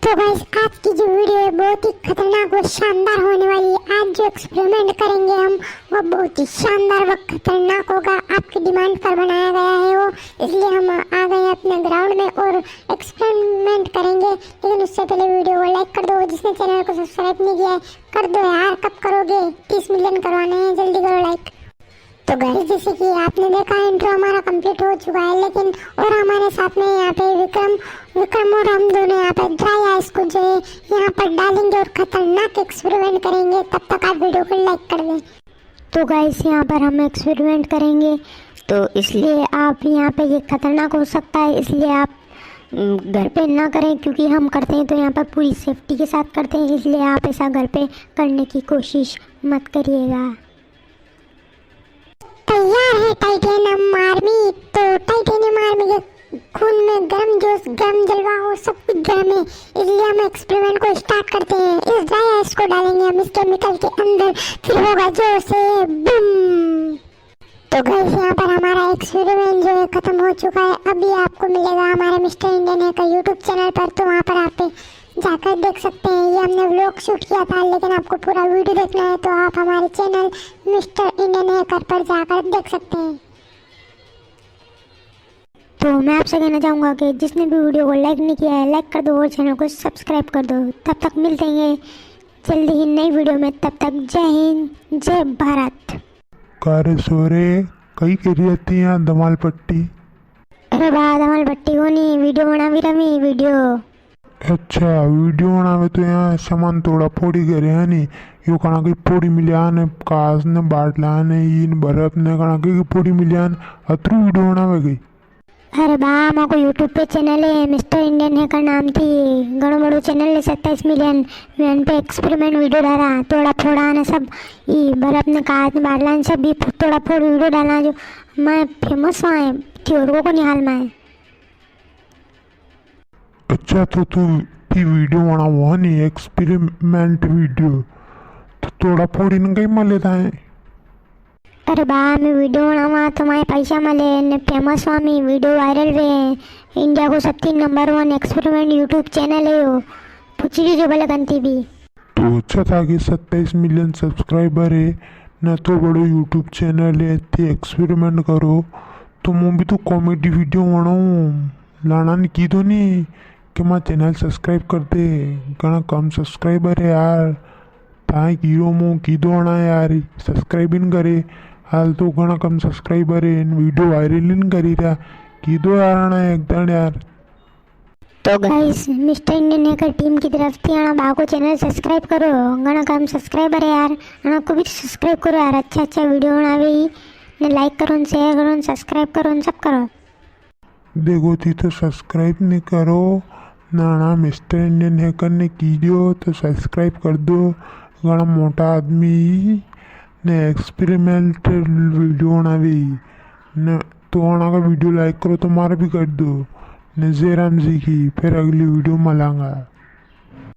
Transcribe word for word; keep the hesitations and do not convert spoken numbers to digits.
तो गाइस, आज की जो वीडियो है बहुत ही खतरनाक व शानदार होने वाली है। आज जो एक्सपेरिमेंट करेंगे हम, वो बहुत ही शानदार व खतरनाक होगा। आपकी डिमांड पर बनाया गया है वो, इसलिए हम आ गए अपने ग्राउंड में और एक्सपेरिमेंट करेंगे। लेकिन उससे पहले वीडियो को लाइक कर दो, जिसने चैनल को सब्सक्राइब नहीं किया है कर दो यार। कब करोगे? तीस मिलियन करवाने हैं, जल्दी करो लाइक। तो गाइस, जैसे कि आपने देखा, इंट्रो हमारा कंप्लीट हो चुका है, लेकिन और हमारे साथ में यहाँ पे विक्रम विक्रम और हम दोनों यहाँ पे ड्राई आइस को जो है यहाँ पर डालेंगे और खतरनाक एक्सपेरिमेंट करेंगे। तब तक आप वीडियो को लाइक कर दें। तो गाइस, यहाँ पर हम एक्सपेरिमेंट करेंगे, तो इसलिए आप यहाँ पे, ये खतरनाक हो सकता है, इसलिए आप उम, घर पे ना करें, क्योंकि हम करते हैं तो यहाँ पर पूरी सेफ्टी के साथ करते हैं, इसलिए आप ऐसा घर पे करने की कोशिश मत करिएगा। तैयार है टाइटेनियम आर्मी। तो टाइटेनियम आर्मी के खून में गर्म जोश, गर्म जलवा और सब कुछ गर्म है, इसलिए हम एक्सपेरिमेंट को स्टार्ट करते हैं। इस ड्राई आइस को डालेंगे हम इस केमिकल के अंदर, फिर होगा जोर से बूम। तो गाइस, यहाँ पर हमारा एक्सपेरिमेंट जो है खत्म हो चुका है। अभी आपको मिलेगा हमारे mister Indian hacker YouTube channel पर, तो वहाँ पर आप जाकर देख सकते हैं। ये हमने व्लॉग शूट किया था, लेकिन आपको पूरा वीडियो देखना है तो आप हमारे चैनल मिस्टर इंडियन हैकर पर जाकर देख सकते हैं। तो मैं आपसे कहना चाहूँगा कि जिसने भी वीडियो को लाइक नहीं किया है, लाइक कर दो और चैनल को सब्सक्राइब कर दो। तब तक मिलते हैं जल्दी ही नई वीडियो में, तब तक जय हिंद, जय भारत। का रे सोरे, कई करी रहती है धमाल पट्टी? अरे बा, धमाल पट्टी कोनी, वीडियो बनावी रमी, वीडियो। अच्छा, वीडियो बनावे तो यहाँ सामान तोड़ा फोड़ी करे है नी? यो कणा की फोड़ी मिलिया ने, कांच ने, बाटला ने, ईन बर्फ ने, कणा की फोड़ी मिलिया ने, अतरू वीडियो बनावे गई। अरे बा, माको YouTube पे चैनल है मिस्टर इंडियन हैकर नाम थी, घणो बड़ो चैनल है, सत्ताईस मिलियन। मैं उन पे एक्सपेरिमेंट वीडियो डाला, तोड़ा फोड़ा ने सब, ई बर्फ ने, कांच ने, बाटला ने सब, ई तोड़ा फोड़ वीडियो डाला, जो मैं फेमस हुआ है, थी और को कोनी हाल में। अच्छा, तो तू थी वीडियो बनावो है नी, एक्सपेरिमेंट वीडियो, तो तोड़ा फोड़ी ने कई मले था है? अरे बा, मैं वीडियो बनावा तो माए पैसा मले ने फेमस हुआ, मैं वीडियो वायरल वे। इंडिया को सबसे नंबर वन एक्सपेरिमेंट YouTube चैनल है यो, पूछी लीजो भले कंती भी। तो अच्छा था कि सत्ताईस मिलियन सब्सक्राइबर है, न तो बड़ो YouTube चैनल है, ते एक्सपेरिमेंट करो। तो मूं भी तो कॉमेडी वीडियो बनाऊं, लाना ने कीधो नी कि मां चैनल सब्सक्राइब कर दे, घणा कम सब्सक्राइबर है यार। ताई कीरो मूं कीधो अणा यार, सब्सक्राइब ही नी करे। हाल तो घणा कम सब्सक्राइबर है, इन वीडियो वायरल ही नी करी रहा। कीधो यार अणा एक दाण यार। तो guys, mister Indian hacker team की तरफ थी अणा बा को चैनल सब्सक्राइब करो। घणा कम सब्सक्राइबर है यार, अणा को भी सब्सक्राइब करो यार। अच्छा अच्छा वीडियो बनावे ही ने, लाइक करो ने, शेयर करो ने, सब्सक्राइब करो ने, सब करो। देखो थी तो सब्सक्राइब नी करो, नाना मिस्टर इंडियन हैकर ने कीजो तो सब्सक्राइब कर दो। घणा मोटा आदमी ने एक्सपेरिमेंट वीडियो बनावे ने, तो अणा का वीडियो लाइक करो तो मारे भी कर दो ने। जयराम जी की, फिर अगली वीडियो मलांगा।